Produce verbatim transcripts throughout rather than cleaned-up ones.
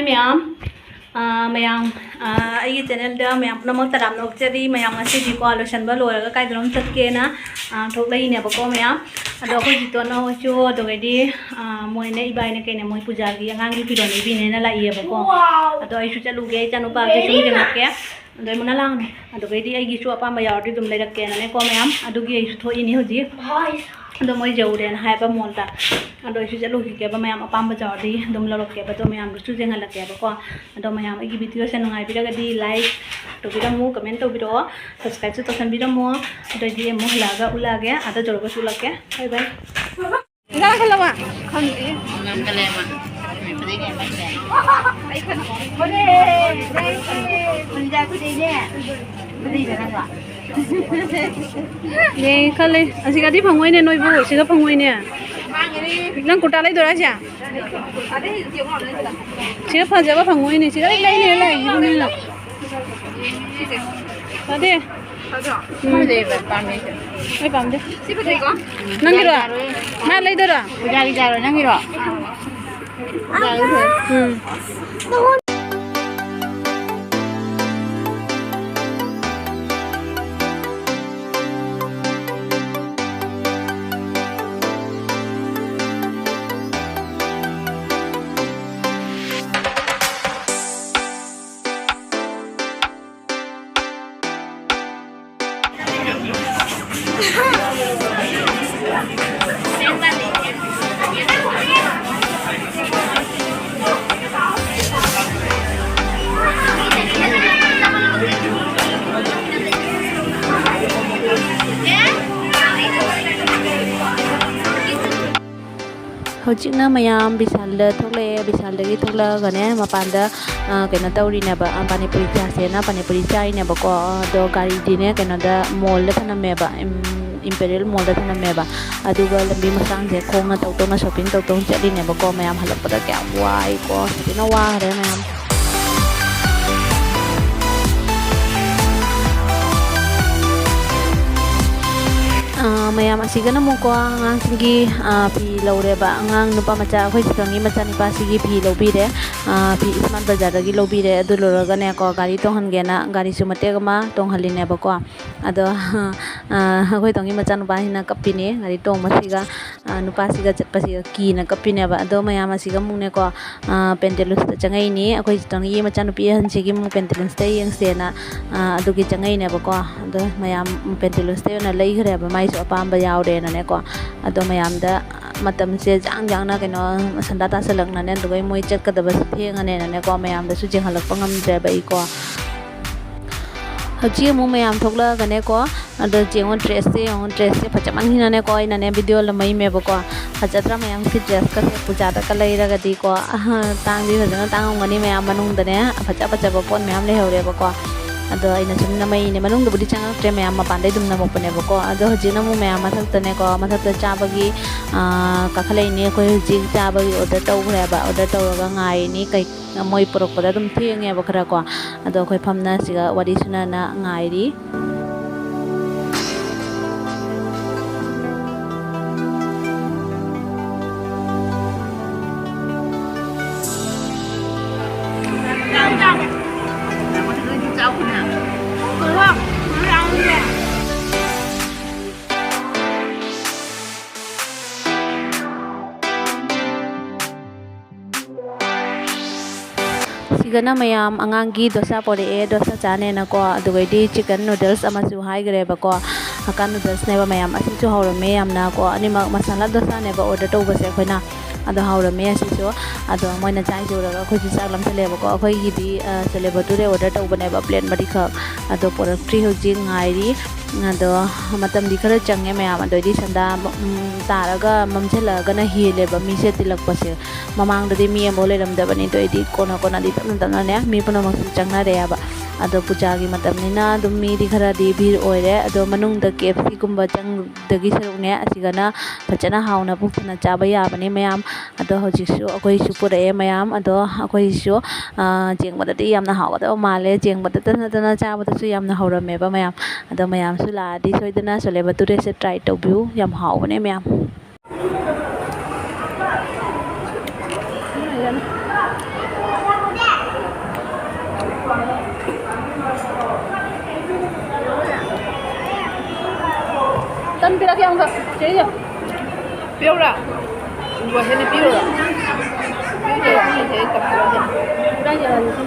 ꯃꯌꯥꯝ, ꯑꯥ, ꯃꯌꯥꯝ, ꯑꯥ, ꯑꯩꯒꯤ ꯆꯦꯅꯦꯜꯗ ꯃꯌꯥꯝ ꯄꯨꯝꯅꯃꯛ ꯇꯔꯥꯝꯅ ꯑꯣꯛꯆꯔꯤ꯫ ꯃꯌꯥꯝ ꯉꯁꯤꯗꯤꯀꯣ, ꯂꯣꯏꯁꯟꯕ ꯂꯣꯏꯔꯒ ꯀꯥꯏꯗꯅꯣꯝ ꯆꯠꯀꯦꯅ, ꯑꯥ, ꯊꯣꯛꯂꯛꯏꯅꯦꯕꯀꯣ ꯃꯌꯥꯝ꯫ ꯑꯗꯣ ꯑꯩꯈꯣꯏ ꯖꯤꯇꯣꯟꯅ ꯍꯣꯏꯁꯨ, ꯑꯗꯨꯒꯩꯗꯤ, ꯑꯥ, ꯃꯣꯏꯅ ꯏꯕꯥꯏꯅ ꯀꯩꯅ ꯃꯣꯏ ꯄꯨꯖꯥꯒꯤ ꯑꯉꯥꯡꯒꯤ ꯐꯤꯔꯣꯜ ꯂꯩꯕꯤꯅꯦꯅ ꯂꯥꯛꯏꯌꯦꯕꯀꯣ꯫ ꯑꯗꯣ ꯑꯩꯁꯨ ꯆꯠꯂꯨꯒꯦ, ꯏꯆꯥꯅꯨꯄꯥꯒꯤ ꯁꯨꯝ ꯌꯦꯡꯉꯛꯀꯦ꯫ ꯑꯗꯣ ꯑꯩꯉꯣꯟꯗ ꯂꯥꯡꯅꯨ꯫ ꯑꯗꯨꯒꯩꯗꯤ ꯑꯩꯒꯤꯁꯨ ꯑꯄꯥꯝꯕ ꯌꯥꯎꯔꯗꯤ ꯑꯗꯨꯝ ꯂꯩꯔꯛꯀꯦꯅꯅꯦꯀꯣ ꯃꯌꯥꯝ꯫ ꯑꯗꯨꯒꯤ ꯑꯩꯁꯨ ꯊꯣꯛꯏꯅꯤ ꯍꯧꯖꯤꯛ꯫ ꯑꯗꯣ ꯃꯣꯏ ꯌꯧꯔꯦꯅ ꯍꯥꯏꯕ ꯃꯣꯜꯗ꯫ ꯑꯗꯣ ꯑꯩꯁꯨ ꯆꯠꯂꯨꯈꯤꯒꯦꯕ ꯃꯌꯥꯝ, ꯑꯄꯥꯝꯕ ꯌꯥꯎꯔꯗꯤ ꯑꯗꯨꯝ ꯂꯧꯔꯛꯀꯦꯕ꯫ ꯑꯗꯣ ꯃꯌꯥꯝꯗꯨꯁꯨ ꯌꯦꯡꯍꯜꯂꯛꯀꯦꯕꯀꯣ꯫ ꯑꯗꯣ ꯃꯌꯥꯝ ꯑꯩꯒꯤ videoꯁꯦ ꯅꯨꯡꯉꯥꯏꯕꯤꯔꯒꯗꯤ like ꯇꯧꯕꯤꯔꯝꯃꯨ, comment ꯇꯧꯕꯤꯔꯛꯑꯣ, subscribeꯁꯨ ꯇꯧꯁꯟꯕꯤꯔꯝꯃꯣ꯫ ꯑꯗꯨꯑꯣꯏꯗꯤ ꯑꯃꯨꯛ ꯍꯜꯂꯛꯑꯒ ꯎꯠꯂꯛꯑꯒꯦ, ꯑꯥꯗ ꯌꯧꯔꯒꯁꯨ ꯎꯠꯂꯛꯀꯦ꯫ Bye bye꯫ ꯏꯟꯖꯥꯡ ꯂꯣꯏꯁꯜꯂꯕ? ꯈꯪꯗꯦ꯫ ꯌꯦꯡꯒꯦ ꯈꯜꯂꯤ꯫ ꯑꯁꯤꯒꯗꯤ ꯐꯪꯉꯣꯏꯅꯦ ꯅꯣꯏꯕꯨ, ꯁꯤꯒ ꯐꯪꯉꯣꯏꯅꯦ꯫ ꯅꯪ ꯀꯨꯔꯇꯥ ꯂꯩꯗꯣꯏꯔꯣ ꯍꯥꯏꯁꯦ? ꯁꯤꯒ ꯐꯖꯕ ꯐꯪꯉꯣꯏꯅꯦ, ꯁꯤꯒ ꯂꯩꯅꯦ ꯂꯩ꯫ ꯇꯥꯗꯦ꯫ ꯎꯝ꯫ ꯑꯩ ꯄꯥꯝꯗꯦ꯫ ꯅꯪꯒꯤꯔꯣ? ꯃꯥ ꯂꯩꯗꯣꯏꯔꯣ? ꯄꯨꯖꯥꯒꯤ ꯖꯥꯔꯣ ꯅꯪꯒꯤꯔꯣ? ꯎꯝ꯫ ꯍꯧꯖꯤꯛꯅ ꯃꯌꯥꯝ ꯕꯤꯁꯥꯜꯗ ꯊꯣꯛꯂꯛꯑꯦ꯫ ꯕꯤꯁꯥꯜꯗꯒꯤ ꯊꯣꯛꯂꯛꯑꯒꯅꯦ ꯃꯄꯥꯟꯗ, ꯑ, ꯀꯩꯅꯣ ꯇꯧꯔꯤꯅꯦꯕ, ꯑ, ꯄꯥꯅꯤꯄꯨꯔꯤ ꯆꯥꯁꯦꯅ ꯄꯥꯅꯤꯄꯨꯔꯤ ꯆꯥꯔꯤꯅꯦꯕꯀꯣ꯫ ꯑꯗꯣ ꯒꯥꯔꯤꯗꯤꯅꯦ ꯀꯩꯅꯣꯗ, ꯃꯣꯜꯗ ꯊꯅꯝꯃꯦꯕ, ꯏꯝ-, ꯏꯝꯄꯦꯔꯤꯌꯦꯜ ꯃꯣꯜꯗ ꯊꯅꯝꯃꯦꯕ꯫ ꯑꯗꯨꯒ ꯂꯝꯕꯤ ꯃꯁꯥꯡꯁꯦ ꯈꯣꯡꯅ ꯇꯧ ꯇꯧꯅ shopping ꯇꯧ ꯇꯧꯅ ꯆꯠꯂꯤꯅꯦꯕꯀꯣ꯫ ꯃꯌꯥꯝ ꯍꯜꯂꯛꯄꯗ ꯀꯌꯥꯝ ꯋꯥꯏꯀꯣ, ꯁꯥꯊꯤꯅ ꯋꯥꯈ꯭ꯔꯦ ꯃꯌꯥꯝ꯫ ꯑꯥ, ꯃꯌꯥꯝ ꯑꯁꯤꯒꯅ ꯑꯃꯨꯛꯀꯣ ꯑꯉꯥꯡꯁꯤꯡꯒꯤ, ꯑꯥ, ꯐꯤ ꯂꯧꯔꯦꯕ꯫ ꯑꯉꯥꯡ ꯅꯨꯄꯥ ꯃꯆꯥ, ꯑꯩꯈꯣꯏ ꯁꯤꯗꯪꯒꯤ ꯃꯆꯥꯅꯨꯄꯥꯁꯤꯒꯤ ꯐꯤ ꯂꯧꯕꯤꯔꯦ꯫ ꯑꯥ, ꯐꯤ ꯏꯁꯃꯥꯔꯠ ꯕꯖꯥꯔꯗꯒꯤ ꯂꯧꯕꯤꯔꯦ꯫ ꯑꯗꯨ ꯂꯣꯏꯔꯒꯅꯦꯀꯣ, ꯒꯥꯔꯤ ꯇꯣꯡꯍꯟꯒꯦꯅ ꯒꯥꯔꯤꯁꯨ ꯃꯇꯦꯛ ꯑꯃ ꯇꯣꯡꯍꯜꯂꯤꯅꯦꯕꯀꯣ꯫ ꯑꯗꯣ, ꯑꯥ, ꯑꯩꯈꯣꯏ ꯇꯣꯡꯒꯤ ꯃꯆꯥꯅꯨꯄꯥꯁꯤꯅ ꯀꯞꯄꯤꯅꯦ, ꯒꯥꯔꯤ ꯇꯣꯡꯕꯁꯤꯒ, ꯑꯥ, ꯅꯨꯄꯥꯁꯤꯒ ꯆꯠꯄꯁꯤꯒ ꯀꯤꯅ ꯀꯞꯄꯤꯅꯦꯕ꯫ ꯑꯗꯣ ꯃꯌꯥꯝ ꯑꯁꯤꯒ ꯑꯃꯨꯛꯅꯦꯀꯣ, ꯑꯥ, ꯄꯦꯟꯇꯦꯂꯨꯁꯇ ꯆꯪꯉꯛꯏꯅꯤ꯫ ꯑꯩꯈꯣꯏ ꯁꯤꯗꯪꯒꯤ ꯃꯆꯥꯅꯨꯄꯤ ꯑꯍꯟꯁꯤꯒꯤ ꯑꯃꯨꯛ ꯄꯦꯟꯇꯦꯂꯨꯁꯇ ꯌꯦꯡꯁꯦꯅ, ꯑꯥ, ꯑꯗꯨꯒꯤ ꯆꯪꯉꯛꯏꯅꯦꯕꯀꯣ꯫ ꯑꯗꯣ ꯃꯌꯥꯝ ꯄꯦꯟꯇꯦꯂꯨꯁꯇ ꯑꯣꯏꯅ ꯂꯩꯈ꯭ꯔꯦꯕ, ꯃꯥꯏꯁꯨ ꯑꯄꯥꯝꯕ ꯌꯥꯎꯔꯦꯅꯅꯦꯀꯣ꯫ ꯑꯗꯣ ꯃꯌꯥꯝꯗ ꯃꯇꯝꯁꯦ ꯖꯥꯡ ꯖꯥꯡꯅ ꯀꯩꯅꯣ ꯁꯟꯗꯥ ꯇꯥꯁꯜꯂꯛꯅꯅꯦ, ꯑꯗꯨꯒ ꯃꯣꯏ ꯆꯠꯀꯗꯕꯁꯦ ꯊꯦꯡꯉꯅꯦꯅꯅꯦꯀꯣ, ꯃꯌꯥꯝꯗꯁꯨ ꯌꯦꯡꯍꯜꯂꯛꯄ ꯉꯝꯗ꯭ꯔꯦꯕ ꯑꯩꯀꯣ꯫ ꯍꯧꯖꯤꯛ ꯑꯃꯨꯛ ꯃꯌꯥꯝ ꯊꯣꯛꯂꯛꯑꯒꯅꯦꯀꯣ, ꯑꯗꯣ ꯌꯦꯡꯉꯣ, ꯗ꯭ꯔꯦꯁꯁꯦ ꯌꯦꯡꯉꯣ, ꯗ꯭ꯔꯦꯁꯁꯦ ꯐꯖꯃꯟꯈꯤꯅꯅꯦꯀꯣ, ꯑꯩꯅꯅꯦ ꯚꯤꯗꯤꯑꯣ ꯂꯃꯩꯃꯦꯕꯀꯣ꯫ ꯐꯖꯗ꯭ꯔꯥ ꯃꯌꯥꯝꯒꯤ ꯗ꯭ꯔꯦꯁꯀꯁꯦ? ꯄꯨꯖꯥꯗꯒ ꯂꯩꯔꯒꯗꯤꯀꯣ, ꯑꯍ, ꯇꯥꯡꯗꯤ ꯐꯖꯅ ꯇꯥꯡꯉꯝꯒꯅꯤ꯫ ꯃꯌꯥꯝ ꯃꯅꯨꯡꯗꯅꯦ ꯐꯖ ꯐꯖꯕ ꯄꯣꯠ ꯃꯌꯥꯝ ꯂꯩꯍꯧꯔꯦꯕꯀꯣ꯫ ꯑꯗꯣ ꯑꯩꯅ ꯁꯨꯝ ꯅꯃꯩꯅꯦ, ꯃꯅꯨꯡꯗꯕꯨꯗꯤ ꯆꯪꯉꯛꯇ꯭ꯔꯦ, ꯃꯌꯥꯝ ꯃꯄꯥꯟꯗꯩ ꯑꯗꯨꯝ ꯅꯝꯃꯛꯄꯅꯦꯕꯀꯣ꯫ ꯑꯗꯣ ꯍꯧꯖꯤꯛꯅ ꯑꯃꯨꯛ ꯃꯌꯥꯝ ꯃꯊꯛꯇꯅꯦꯀꯣ, ꯃꯊꯛꯇ ꯆꯥꯕꯒꯤ, ꯑꯥ, ꯀꯥꯈꯠꯂꯛꯏꯅꯦ꯫ ꯑꯩꯈꯣꯏ ꯍꯧꯖꯤꯛ ꯆꯥꯕꯒꯤ ꯑꯣꯔꯗꯔ ꯇꯧꯈ꯭ꯔꯦꯕ, ꯑꯣꯔꯗꯔ ꯇꯧꯔꯒ ꯉꯥꯏꯔꯤꯅꯤ꯫ ꯀꯩ ꯃꯣꯏ ꯄꯨꯔꯛꯄꯗ ꯑꯗꯨꯝ ꯊꯦꯡꯉꯦꯕ ꯈꯔ ꯀꯣ꯫ ꯑꯗꯣ ꯑꯩꯈꯣꯏ ꯐꯝꯅ ꯁꯤꯒ ꯋꯥꯔꯤ ꯁꯥꯟꯅꯅ ꯉꯥꯏꯔꯤ꯫ ꯁꯤꯒꯅ ꯃꯌꯥꯝ ꯑꯉꯥꯡꯒꯤ ꯗꯣꯁꯥ ꯄꯣꯔꯛꯑꯦ, ꯗꯣꯁꯥ ꯆꯥꯅꯦꯅꯀꯣ꯫ ꯑꯗꯨꯒꯩꯗꯤ ꯆꯤꯛꯀꯟ ꯅꯨꯗꯜꯁ ꯑꯃꯁꯨ ꯍꯥꯏꯈ꯭ꯔꯦꯕꯀꯣ, ꯍꯛꯀꯥ ꯅꯨꯗꯜꯁꯅꯦꯕ ꯃꯌꯥꯝ꯫ ꯑꯁꯤꯁꯨ ꯍꯥꯎꯔꯝꯃꯦ ꯌꯥꯝꯅꯀꯣ꯫ ꯑꯅꯤꯃꯛ ꯃꯁꯥꯂꯥ ꯗꯣꯁꯥꯅꯦꯕ ꯑꯣꯔꯗꯔ ꯇꯧꯕꯁꯦ ꯑꯩꯈꯣꯏꯅ꯫ ꯑꯗꯣ ꯍꯥꯎꯔꯝꯃꯦ ꯑꯁꯤꯁꯨ꯫ ꯑꯗꯣ ꯃꯣꯏꯅ ꯆꯥꯏꯁꯦ ꯎꯔꯒ ꯑꯩꯈꯣꯏꯁꯨ ꯆꯥꯛ ꯂꯥꯝꯁꯜꯂꯦꯕꯀꯣ꯫ ꯑꯩꯈꯣꯏꯒꯤꯗꯤ, ꯑ, ꯆꯣꯂꯦ ꯚꯇꯨꯔꯦ ꯑꯣꯔꯗꯔ ꯇꯧꯕꯅꯦꯕ, ꯄ꯭ꯂꯦꯠ ꯃꯔꯤꯈꯛ꯫ ꯑꯗꯣ ꯄꯣꯔꯛꯇ꯭ꯔꯤ, ꯍꯧꯖꯤꯛ ꯉꯥꯏꯔꯤ꯫ ꯑꯗꯣ ꯃꯇꯝꯗꯤ ꯈꯔ ꯆꯪꯉꯦ ꯃꯌꯥꯝ꯫ ꯑꯗꯩꯗꯤ ꯁꯟꯗꯥ, ꯎꯝ, ꯇꯥꯔꯒ ꯃꯝꯁꯤꯜꯂꯛꯑꯒꯅ ꯍꯦꯜꯂꯦꯕ ꯃꯤꯁꯦ ꯇꯤꯜꯂꯛꯄꯁꯦ꯫ ꯃꯃꯥꯡꯗꯗꯤ ꯃꯤ ꯑꯃꯐꯥꯎ ꯂꯩꯔꯝꯗꯕꯅꯤ꯫ ꯑꯗꯩꯗꯤ ꯀꯣꯟꯅ ꯀꯣꯟꯅꯗꯤ ꯇꯞꯅ ꯇꯞꯅꯅꯦ ꯃꯤ ꯄꯨꯝꯅꯃꯛꯁꯨ ꯆꯪꯅꯔꯛꯑꯦꯕ꯫ ꯑꯗꯣ ꯄꯨꯖꯥꯒꯤ ꯃꯇꯝꯅꯤꯅ ꯑꯗꯨꯝ ꯃꯤꯗꯤ ꯈꯔꯗꯤ ꯚꯤꯔ ꯑꯣꯏꯔꯦ꯫ ꯑꯗꯣ ꯃꯅꯨꯡꯗ ꯀꯦ ꯑꯦꯐ ꯁꯤꯒꯨꯝꯕ ꯆꯪꯗꯒꯤ ꯁꯔꯨꯛꯅꯦ, ꯑꯁꯤꯒꯅ ꯐꯖꯅ ꯍꯥꯎꯅ ꯄꯨꯛ ꯊꯟꯅ ꯆꯥꯕ ꯌꯥꯕꯅꯤ ꯃꯌꯥꯝ꯫ ꯑꯗꯣ ꯍꯧꯖꯤꯛꯁꯨ ꯑꯩꯈꯣꯏꯁꯨ ꯄꯨꯔꯛꯑꯦ ꯃꯌꯥꯝ꯫ ꯑꯗꯣ ꯑꯩꯈꯣꯏꯁꯨ, ꯑ, ꯌꯦꯡꯕꯗꯗꯤ ꯌꯥꯝꯅ ꯍꯥꯎꯒꯗꯕ ꯃꯥꯜꯂꯦ꯫ ꯌꯦꯡꯕꯗꯇ ꯅꯠꯇꯅ ꯆꯥꯕꯗꯁꯨ ꯌꯥꯝꯅ ꯍꯧꯔꯝꯃꯦꯕ ꯃꯌꯥꯝ꯫ ꯑꯗꯣ ꯃꯌꯥꯝꯁꯨ ꯂꯥꯛꯑꯗꯤ ꯁꯣꯏꯗꯅ ꯁꯣꯂꯦ ꯚꯇꯨꯔꯦꯁꯦ try ꯇꯧꯕꯤꯌꯨ, ꯌꯥꯝ ꯍꯥꯎꯕꯅꯦ ꯃꯌꯥꯝ꯫ ꯇꯟ ꯄꯤꯔꯛꯀꯦ ꯑꯃꯨꯛꯀ, ꯆꯦ ꯏꯟꯗꯤꯔꯥ꯫ ꯄꯤꯔꯛꯎꯔꯥ? ꯎꯕ ꯍꯦꯟꯅ ꯄꯤꯔꯨꯔꯣ? ꯄꯤꯔꯨꯔꯣ? ꯑꯩꯁꯦ ꯑꯩ ꯀꯞꯄꯤꯔꯣ? ꯀꯗꯥꯏ ꯌꯧꯔꯒꯦ?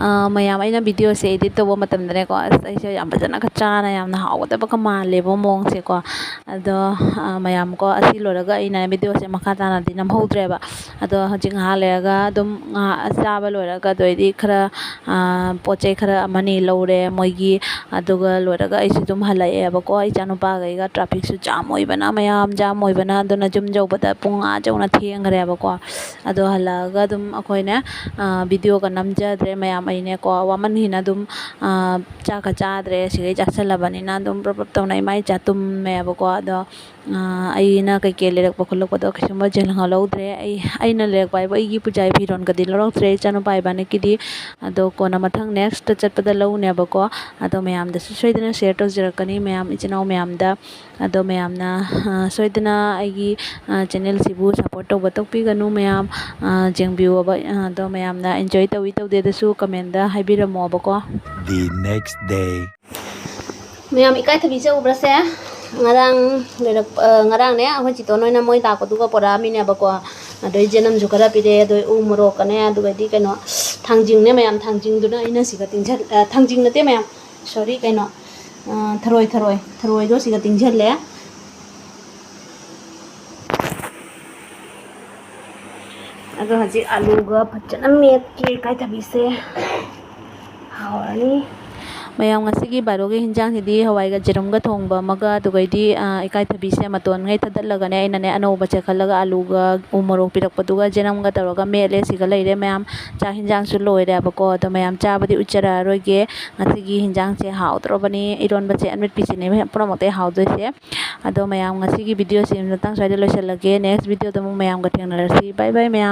ꯑ, ꯃꯌꯥꯝ, ꯑꯩꯅ videoꯁꯦ edit ꯇꯧꯕ ꯃꯇꯝꯗꯅꯦꯀꯣ, ꯑꯁ, ꯑꯩꯁꯦ ꯌꯥꯝ ꯐꯖꯅꯒ ꯆꯥꯅ ꯌꯥꯝꯅ ꯍꯥꯎꯒꯗꯕꯒ ꯃꯥꯜꯂꯦꯕ ꯃꯑꯣꯡꯁꯦꯀꯣ꯫ ꯑꯗꯣ, ꯑ, ꯃꯌꯥꯝꯀꯣ, ꯑꯁꯤ ꯂꯣꯏꯔꯒ ꯑꯩꯅ videoꯁꯦ ꯃꯈꯥ ꯇꯥꯅꯗꯤ ꯅꯝꯍꯧꯗ꯭ꯔꯦꯕ꯫ ꯑꯗꯣ ꯍꯧꯖꯤꯛ ꯉꯥꯏꯍꯥꯛ ꯂꯩꯔꯒ ꯑꯗꯨꯝ ꯉꯥꯏꯍꯥꯛ ꯆꯥꯕ ꯂꯣꯏꯔꯒ ꯑꯗꯨꯗꯩꯗꯤ ꯈꯔ, ꯑ, ꯄꯣꯠ ꯆꯩ ꯈꯔ ꯑꯃꯅꯤ ꯂꯧꯔꯦ ꯃꯣꯏꯒꯤ꯫ ꯑꯗꯨꯒ ꯂꯣꯏꯔꯒ ꯑꯩꯁꯨ ꯑꯗꯨꯝ ꯍꯜꯂꯛꯑꯦꯕꯀꯣ꯫ ꯏꯆꯥꯅꯨꯄꯥꯈꯩꯒ trafficꯁꯨ jam ꯑꯣꯏꯕꯅ, ꯃꯌꯥꯝ jam ꯑꯣꯏꯕꯅ, ꯑꯗꯨꯅ ꯌꯨꯝ ꯌꯧꯕꯗ ꯄꯨꯡ ꯑꯥ ꯌꯧꯅ ꯊꯦꯡꯈ꯭ꯔꯦꯕꯀꯣ꯫ ꯑꯗꯣ ꯍꯜꯂꯛꯑꯒ ꯑꯗꯨꯝ ꯑꯩꯈꯣꯏꯅꯦ, ꯑ, videoꯒ ꯅꯝꯖꯗ꯭ꯔꯦ ꯃꯌꯥꯝ꯫ ꯑꯩꯅꯦꯀꯣ, ꯋꯥꯃꯟꯈꯤꯅ ꯑꯗꯨꯝ, ꯑ, ꯆꯥꯛꯀ ꯆꯥꯗ꯭ꯔꯦ꯫ ꯁꯤꯈꯩ ꯆꯥꯁꯜꯂꯕꯅꯤꯅ ꯑꯗꯨꯝ ꯄ꯭ꯔꯞ ꯄ꯭ꯔꯞ ꯇꯧꯅ ꯏꯃꯥ ꯏꯆꯥ ꯇꯨꯝꯃꯦꯕꯀꯣ꯫ ꯑꯗꯣ, ꯑ, ꯑꯩꯅ ꯀꯩꯀꯩ ꯂꯩꯔꯛꯄ ꯈꯣꯠꯂꯛꯄꯗꯣ ꯀꯩꯁꯨꯝꯕ ꯌꯦꯡꯍꯧꯗ꯭ꯔꯦ꯫ ꯑꯩ, ꯑꯩꯅ ꯂꯩꯔꯛꯄ ꯍꯥꯏꯕꯨ ꯑꯩꯒꯤ ꯄꯨꯖꯥꯒꯤ ꯐꯤꯔꯣꯟꯒꯗꯤ ꯂꯧꯔꯛꯇ꯭ꯔꯦ, ꯏꯆꯥꯅꯨꯄꯥ ꯏꯕꯥꯅꯤꯒꯤꯗꯤ꯫ ꯑꯗꯣ ꯀꯣꯟꯅ ꯃꯊꯪ nextꯇ ꯆꯠꯄꯗ ꯂꯧꯅꯦꯕꯀꯣ꯫ ꯑꯗꯣ ꯃꯌꯥꯝꯗꯁꯨ ꯁꯣꯏꯗꯅ share ꯇꯧꯖꯔꯛꯀꯅꯤ ꯃꯌꯥꯝ, ꯏꯆꯤꯟ ꯏꯅꯥꯎ ꯃꯌꯥꯝꯗ꯫ ꯑꯗꯣ ꯃꯌꯥꯝꯅ, ꯑ, ꯁꯣꯏꯗꯅ ꯑꯩꯒꯤ, ꯑ, channelꯁꯤꯕꯨ support ꯇꯧꯕ ꯇꯣꯛꯄꯤꯒꯅꯨ ꯃꯌꯥꯝ, ꯑ, ꯌꯦꯡꯕꯤꯌꯣꯕ꯫ ꯑ, ꯑꯗꯣ ꯃꯌꯥꯝꯅ enjoy ꯇꯧꯏ ꯇꯧꯗꯦꯗꯁꯨ commentꯇ ꯍꯥꯏꯕꯤꯔꯝꯃꯣꯕꯀꯣ꯫ The next day. ꯃꯌꯥꯝ, ꯏꯀꯥꯏꯊꯕꯤꯁꯦ ꯎꯕ꯭ꯔꯥ ꯁꯦ? ꯉꯔꯥꯡ ꯂꯩꯔꯛ-, ꯑ, ꯉꯔꯥꯡꯅꯦ, ꯑꯩꯈꯣꯏ ꯆꯤꯇꯣꯟ ꯍꯣꯏꯅ ꯃꯣꯏ ꯂꯥꯛꯄꯗꯨꯒ ꯄꯣꯔꯛꯑꯝꯃꯤꯅꯦꯕꯀꯣ꯫ ꯑꯗꯩ ꯆꯅꯝꯁꯨ ꯈꯔ ꯄꯤꯔꯛꯑꯦ, ꯑꯗꯣ ꯎ ꯃꯣꯔꯣꯛꯀꯅꯦ, ꯑꯗꯨꯒꯗꯤ ꯀꯩꯅꯣ, ꯊꯥꯡꯖꯤꯡꯅꯦ ꯃꯌꯥꯝ, ꯊꯥꯡꯖꯤꯡꯗꯨꯅ ꯑꯩꯅ ꯁꯤꯒ ꯇꯤꯡꯁꯜ-, ꯑ, ꯊꯥꯡꯖꯤꯡ ꯅꯠꯇꯦ ꯃꯌꯥꯝ, sorry, ꯀꯩꯅꯣ, ꯑ, ꯊꯔꯣꯏ, ꯊꯔꯣꯏ, ꯊꯔꯣꯏꯗꯣ ꯁꯤꯒ ꯇꯤꯡꯁꯜꯂꯦ꯫ ꯑꯗꯣ ꯍꯧꯖꯤꯛ ꯑꯂꯨꯒ ꯐꯖꯅ ꯃꯦꯠꯀꯦ ꯏꯀꯥꯏꯊꯕꯤꯁꯦ꯫ ꯍꯥꯎꯔꯅꯤ꯫ ꯃꯌꯥꯝ, ꯉꯁꯤꯒꯤ ꯕꯥꯔꯣꯒꯤ ꯍꯤꯟꯖꯥꯡꯁꯤꯗꯤ ꯍꯋꯥꯏꯒ ꯖꯦꯔꯨꯝꯒ ꯊꯣꯡꯕ ꯑꯃꯒ, ꯑꯗꯨꯒꯩꯗꯤ, ꯑ, ꯏꯀꯥꯏꯊꯕꯤꯁꯦ ꯃꯇꯣꯟꯈꯩ ꯊꯗꯠꯂꯒꯅꯦ, ꯑꯩꯅꯅꯦ ꯑꯅꯧꯕ ꯆꯦꯈꯠꯂꯒ ꯑꯂꯨꯒ ꯎ ꯃꯣꯔꯣꯛ ꯄꯤꯔꯛꯄꯗꯨꯒ ꯖꯦꯔꯨꯝꯒ ꯇꯧꯔꯒ ꯃꯦꯠꯂꯦ꯫ ꯁꯤꯒ ꯂꯩꯔꯦ ꯃꯌꯥꯝ꯫ ꯆꯥꯛ ꯍꯤꯟꯖꯥꯡꯁꯨ ꯂꯣꯏꯔꯦꯕꯀꯣ꯫ ꯑꯗꯣ ꯃꯌꯥꯝ, ꯆꯥꯕꯗꯤ ꯎꯠꯆꯔꯛꯑꯔꯣꯏꯒꯦ꯫ ꯉꯁꯤꯒꯤ ꯍꯤꯟꯖꯥꯡꯁꯦ ꯍꯥꯎꯗ꯭ꯔꯣꯕꯅꯤ꯫ ꯏꯔꯣꯟꯕꯁꯦ ꯑꯃꯦꯠꯄꯤꯁꯤꯅꯦ ꯄꯨꯝꯅꯃꯛꯇꯩ ꯍꯥꯎꯗꯣꯏꯁꯦ꯫ ꯑꯗꯣ ꯃꯌꯥꯝ, ꯉꯁꯤꯒꯤ ꯚꯤꯗꯤꯑꯣꯁꯤ ꯃꯇꯥꯡ ꯁ꯭ꯋꯥꯏꯗ ꯂꯣꯏꯁꯤꯜꯂꯒꯦ꯫ Next ꯚꯤꯗꯤꯑꯣꯗ ꯑꯃꯨꯛ ꯃꯌꯥꯝꯒ ꯊꯦꯡꯅꯔꯁꯤ꯫ Bye bye ꯃꯌꯥꯝ꯫